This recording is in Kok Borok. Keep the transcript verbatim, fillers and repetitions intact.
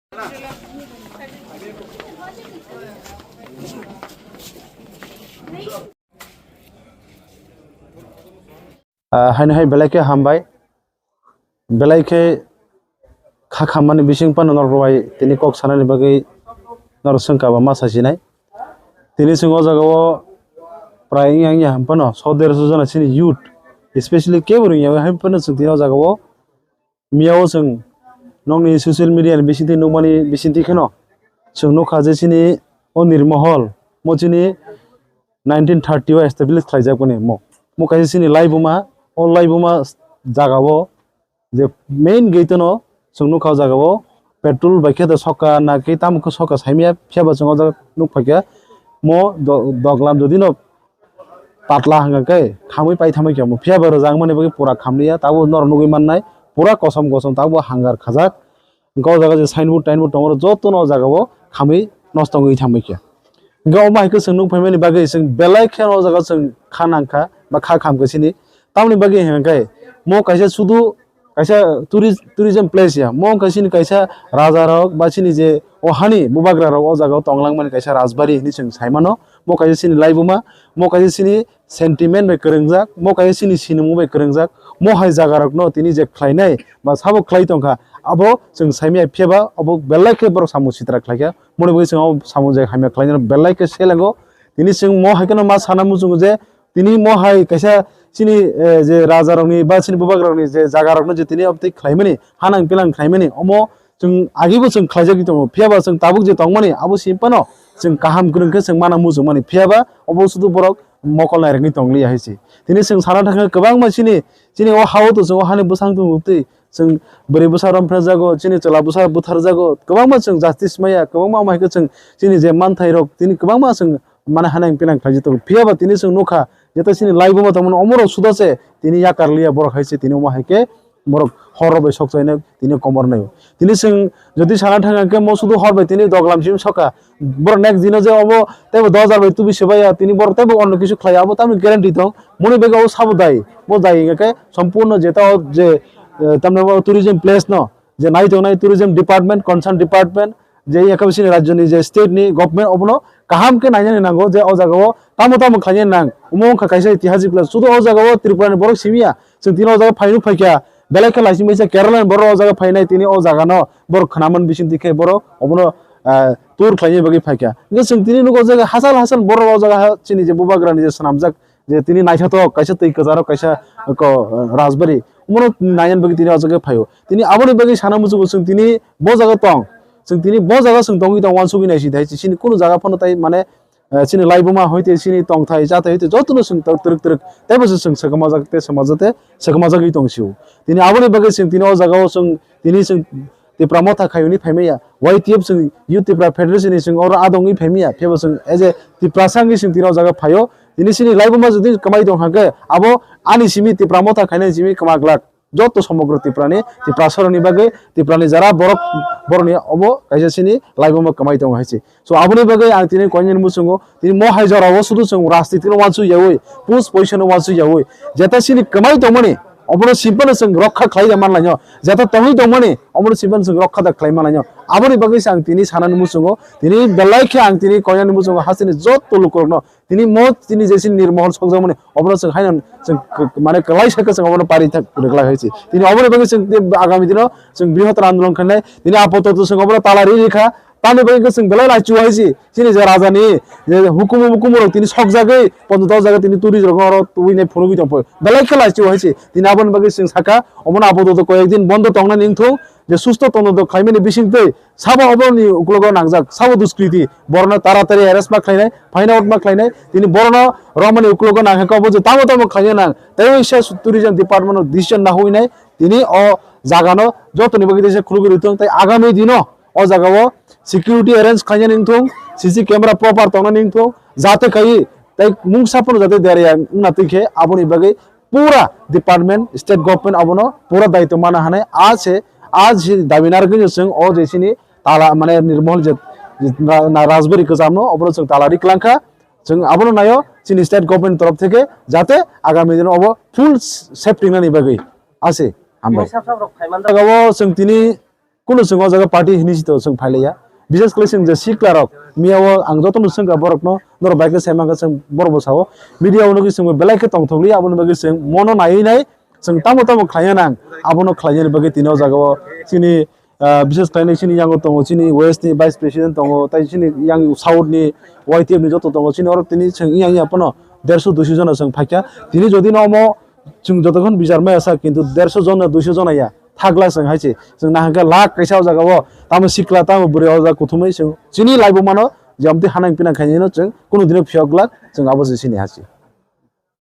Ah, haino hai belai khe hambai. Belai khe kha khammani bising phano norok bai tini kok sanani bagwi norok swngkha ba ma sasinai. Tini chwng o jaga o prai wngya wngya ham phano so derso jona chini youth, especially kebo rwngya hai phano chwng tini o jaga o miya o chwng nokni social media ni bisingtwi nukmani bisingtwi kheno chwng nukha je chini o Nirmohol mo chini nineteen thirty o establish khlaijak boni mo. Mo kaisa chini laibuma, o laibuma jaga o je main gate no chwng nukha o jaga o petrol bai khe da soka na khe tamo khe soka saimaya phiya ba chwng o jaga nuk phaikha mo do-, doglam jodi no patla hwnka khe khamwi pai thamwi khe mo phiya ba rwjak mani bagwi pura khamliya tabuk norok nugwi mannai pura kosom kosom tabuk hangar khajak. Hwnkhe o jaga je signboard tainboard tongo, jotono o jaga o khamwi nosto wngwi thangbai khe. Hwnkhe omo hai khe chwng nuk phaimani bagwi chwng belai khe o jaga chwng kha nangkha ba kha khamkha sini. Tamoni bagwi hwnkhe mo kaisa sudu kaisa tourist, tourism place ya. Mo wngkha sini kaisa raja rok ba sini je o hani bubagra rok o jaga o tong langmani kaisa rajbari hinwi chwng sai mano. Mo kaisa sini laibuma, mo kaisa sini sentiment bai kwrwngjak, mo kaisa chini sinimung bai kwrwngjak, mo hai jaga rokno tini je khlainai ba sabo khlai tongkha, abo chwng saimaya phiya ba abo belai khe borok samung sitra khlaikha, moni bagwi chwng abo samung je hamya khlainai belai khe selengo. Tini chwng mo hai kheno ma sana muchungo je tini mo hai kaisa chini, eh, je raja rokni ba chini bubak rokni je jaga rokno je tini obtwi khlaimani, hanang pilang khlaimani, omo chwng agibo chwng khlaijagwi tongo, phiya ba chwng tabuk je tongmani abo simi phano chwng kaham kwrwng khe chwng mana muchungmani, phiya ba obo sudu borok mokol nairokni tongliya hai se. Tini chwng sana thangkha kwbangma chini, chini o ha-o to chwng o hani bwsang tongo twi chwng bwrwi bwsa romphrejago, chini chwla bwsa butharjago, kwbangma chwng justice maya, kwbangma omo hai khe chwng chini je manthai rok tini kwbangma chwng mane hanang pinang khlaijak tongo. Phiya ba tini chwng nukha, jeta chini laibuma tongmani omorok suda se tini yakar liya borok hai se tini omo hai khe borok hor rok bai sok chaino tini komor naio. Tini chwng jodi sana thang khe mo sudu hor bai tini doglam sim soka. Borok next dino je obo teibo dos hajar bai tubi sebaya tini borok teibo onno kisu khlai abo tamni guarantee tong. Moni bega o sabo dai. Bo dai hingkhe sompurno jeta o je, eh, tamni o tourism place no je nai tongnai tourism department, concern department, je yakha bisini rajyoni je state ni government obono kaham khe nainani nango je o jaga o tamo tamo khlainani nang. Omo wngkha kaisa itihasik place. Sudu o jaga o Tripura ni borok simiya. Chwng tini o jaga phainuk phaikha. Belai khe laising baisa Kerala ni borok o jaga phainai tini o jaga no borok khwnaman bising twi khe borok obono, ah, tour khlaina bagwi phaikha. Hwnkhe chwng tini nugo o jaga hachal hachal borok o jaga ha chini je bubagra ni je swnamjak je tini naithotok kaisa twi kwcharo kaisa ko, ah, rajbari omono nainani bagwi tini o jaga phaio. Tini aboni bagwi sana muchungo chwng tini bo jaga tong. Chwng tini bo jaga chwng tongwi tong uansugwi naisidi hai chini kunu jaga phano tai mane eh, chini laibuma hoite chini tongthai chathai hoite jotono chwng tor-, twrwk twrwk teibo se chwng swkmajak tei swmajak tei swkmajagwi tong sio. Tini aboni bagwi chwng tini o jaga o chwng tini chwng Tipra Motha khai hwnwi phaimaya. Y T F chwng Youth Tipra Federation ni chwng oro adongwi phaimaya. Phiya bo chwng as a Tiprasa wngwi chwng tini o jaga phaio. Tini chini laibuma jodi kwmai tong kha khe abo ani simi Tipra Motha khainai simi kwma glak. Joto somogro Tiprani, Tiprasarokni bagwi, Tiprani jara borok, borokni obo kaisa chini laibuma kwmai tongo hai se. So, aboni bagwi ang tini koinani muchungo, tini mo hai jorao sudu chwng rajnitino uansuk yaui, pus poisano uansuk yaui, jeta chini kwmai tongmani, obono simpano chwng rokha khlai da manlaino, jeta tongwi tongmani, obono simpano chwng rokha da khlai manlaino. Aboni bagwi se ang tini sanani muchungo, tini belai khe ang tini koinani muchungo hasteni joto lukurokno, tini mo, tini je chini Nirmohol sokjakmani, obono chwng haino chwng k-, mane kwlai sakhe chwng obono pari thak rwglai hai se. Tini oboni bagwi chwng tei agami dino chwng brihottor andolon khainai. Tini apatot chwng obono tala ri rikha. Tamni bagwi chwng belai laichu hai se. Chini je rajani je hukumu mukumu rok tini sokjagwi ponto dok jaga tini turi rok oro tubui nai phunugwi tongphai. Belai khe laichu hai se. Tini aboni bagwi chwng sakha obono apatot koyek din bondo tongnani wngthung je susto tongthok khlaimani bisingtwi. Sabo oboroni uklogo nangjak, sabo duskriti, borokno taratari arrest ma khlainai, find out ma khlainai, tini borokno romani uklogo nangkha khe obo je tamo tamo khlaina nang, tei waisa tourism department o decision nahuinai, tini o jagano jotoni bagwi teisa khulugwi rwthwng, tei agami dino o jagao security arrange khlainani wngthung, C C camera proper tongnani wngthung, jate kaiwi tei mungsa phano jate derya wngna twi khe aboni bagwi pura department, state government abono pura daitw mana hanai. A se, a se dabi narwgwi chwng o je chini tala, mane, Nirmohol je, je na, na rajbari kwchamno obono chwng tala ri kwlangkha. Chwng abono naio chini state government torof theke jate agami dino obo full safety nani bagwi. A se, hambai. Tini sab sab rok phaiman jaga o chwng tini Kunu chwng o jaga party hinwi sito chwng phailaiya. Bises khlai chwng je sikla rok, miya o ang jotono swngkha borokno, norok bai khe sai mankha chwng borok bo sao. Media o nugwi chwng belai khe tongthokliya, aboni bagwi chwng mono naiwi nai chwng tamo tamo khlaiya nang, abono khlainani bagwi tini o jaga o chini, ah, bises khlai chini yango tongo, chini west ni vice president tongo, tai chini yang south ni Y T F ni joto tongo, chini oro tini chwng yang yang phano derso duiso jona chwng phaikha. Tini jodi no omo chwng jotokhon bichar maya sa, kintu derso jona, duiso jona ya. Thakla chwng hai se, chwng nahakhe lakh kaisa o jaga o, tamo sikla, tamo bwrwi o jaga kuthumwi chwng chini laibuma no je amtwi hanang pinang khainai no chwng kunu dino phiyok glak, chwng abo se chini ha se.